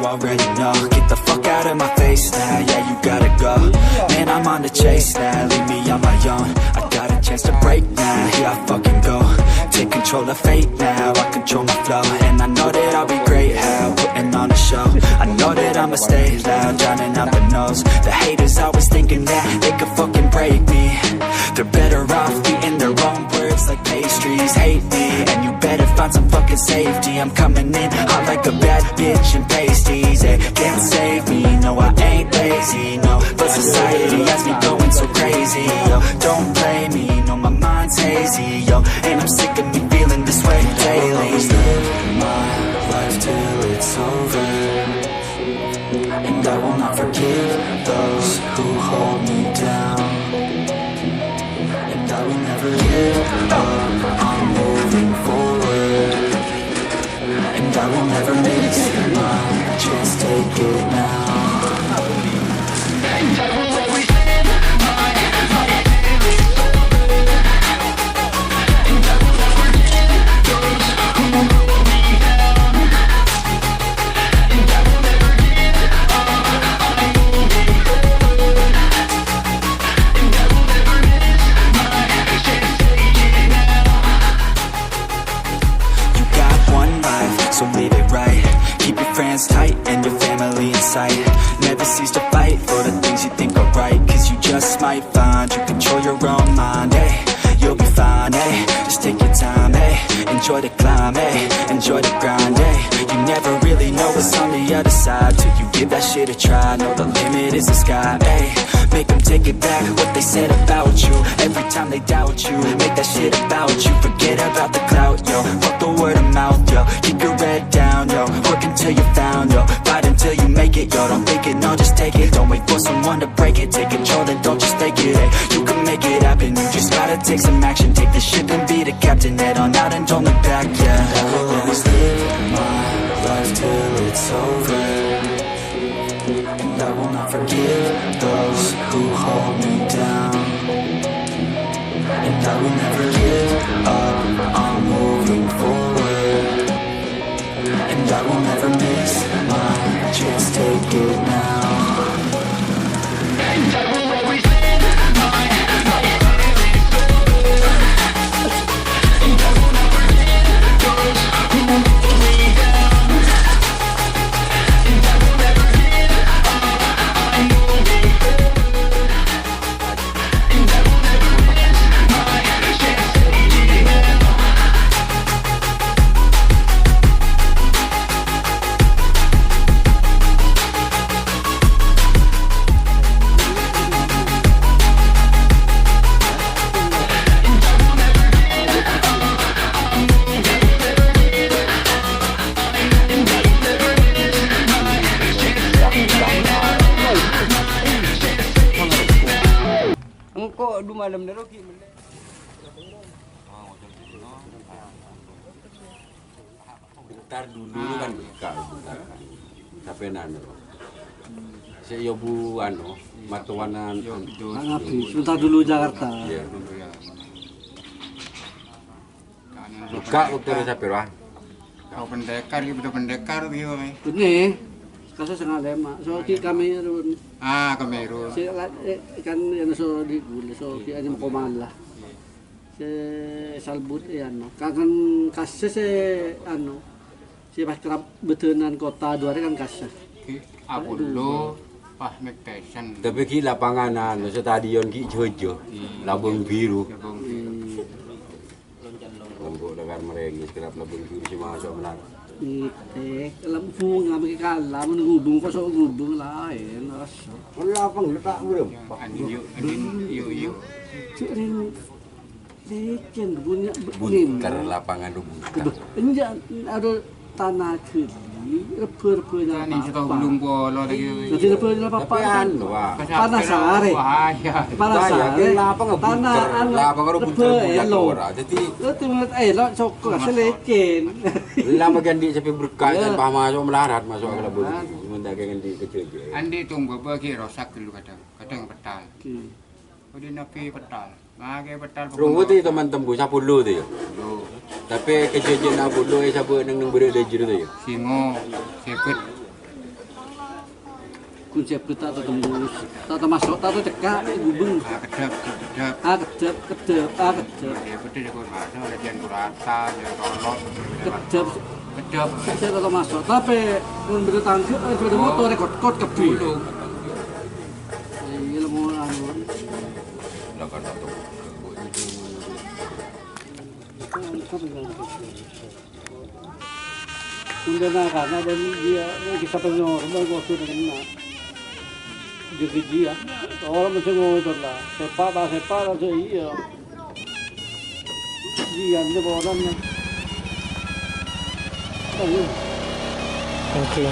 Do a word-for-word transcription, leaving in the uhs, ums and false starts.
You already know, get the fuck out of my face now. Yeah, you gotta go. Man, I'm on the chase now. Leave me on my own. I got a chance to break now. Here I fucking go. Take control of fate now. I control my flow. And I know that I'll be great. How? Putting on a show. I know that I'ma stay loud. Drowning out the noise. The haters always thinking that they could fucking break me. They're better off eating their own words like pastries. Hate me, and you better find some fucking safety. I'm coming in hot like a bad bitch in pasties. They can't save me, no, I ain't lazy, no. But society has me going so crazy, yo. Don't play me, no, my mind's hazy, yo. And I'm sick of me feeling this way daily. I'll always live my life till it's over. And I will not forgive those who hold me down. And I will never give up, I'm moving forward. And I will never miss my chance, take it now. And I will always live my life till it's over. And I will never forgive those who hold me down. And I will never give up, I'm moving forward. And I will never miss my chance, take it now. You got one life, so live it right. Keep your friends tight and your family in sight. Never cease to fight for the things you think are right. 'Cause you just might find you control your own mind, eh? You'll be fine, eh? Just take your time, eh? Enjoy the climb, eh? Enjoy the grind, eh? You never really know what's on the other side till you give that shit a try. Know the limit is the sky, eh? Make 'em take it back what they said about you. Every time they doubt you, make that shit about you. Forget about the clout, yo. Fuck the word of mouth, yo. Keep your head down, yo. Work until you're found, yo. Fight until you make it, yo. Don't think it, no, just take it. Don't wait for someone to break it. Take control, then don't just take it. Hey, you can make it happen. You just gotta take some action. Take the ship and be the captain. Head on out and don't look back, yeah. I will always live my life till it's over. And I will not forgive those who hold me down. And I will never give up, I'm moving forward. And I will never miss my chance, take it now. And I will always live my life till it's over. And I will not forgive those who hold me down. And I will never give up, I'm moving forward. And I will never miss my chance, take it now. Engko' du malem nèro ghi' mellè. Bentar dulu kan buka, bentar kan. Sampèyan anu. Sè yo bu anu, matowanan. Yo, itu. Nang abis, sebentar dulu Jakarta. Iya. Buka waktu ada sapèra? Kau pendekar, gitu pendekar gitu, eh. Bener. Kasa setengah lima. So, di Kamerun. Ah, Kamerun. Si la-, eh, kan yang so di gula, so di anu Komala. Sè salbut, eh, anu. Kangen kasa sè, anu, sè pas kerap bedhânan kota dua hari kan kasa. Ki Apollo, pas Mike Tyson. Tapi ki lapangan, anu, stadion ki jojo. Iya. Labung Biru. Labung Biru. Hmm. Monggo dakar merengis, kerap Labung Biru sè maso' menang. Ngitèk, lem bunga mèkè kalah, men ngubung kosong ngubung laèn, rasa. Lapang letak belum? Andin yuk, andin yuk, yuk. Cuk, ring. Lecen, punya bunker, lapangan bunker. Enjak ada tanah geli, rebur-rebur. Tani sudah belum polo lagi. Jadi rebur-rebur apa? Tapi anu, Pak. Panas are. Bahaya. Panas are. Bahaya, lapangan bunker. Tanah anu, lapangan bunker, rebur bunker elo. Ora. Jadi itu menurut, eh, lo sokong, asal lecen. Lama kan di sampai berkah, kan paham masuk melarat, masuk ke Labung. Sementara kan di kecil. Andi tunggu bagi rosak dulu kadang, kadang petal. Oke. Udah nabi petal. Mangkè petal. Rung pokokna. Wèt teman tembus sapolo to ya. Sapolo. Tapè kejadian sapolo, eh, sabâ' neng, neng bherrâ' dâjâr to ya. Singo, sèbât. Jabut ta' tembus, ta' tamaso', ta' cekka', gubeng. Ah, kedap, kedap. Ah, kedap, kedap, ah, kedap. Ya, betul, ya, Gus. Ada latihan kurata, ya, tolong. Kedap. Kedap. Kedap ta' tamaso'. Tapè, mun bâdâ tangghâ, eh, sepeda motor, kot-kot, kebi. Dulu. Iya, lemo, anu. Lah, kan, satu. Undana kana bân iyâ, iyâ, kita penyorban kosong kena. Jadi dia, orang mesti ngomong itu lah. Sepak, tak sepak, tak se-, iya. Dia, dia orang ni. Ayo. Oke.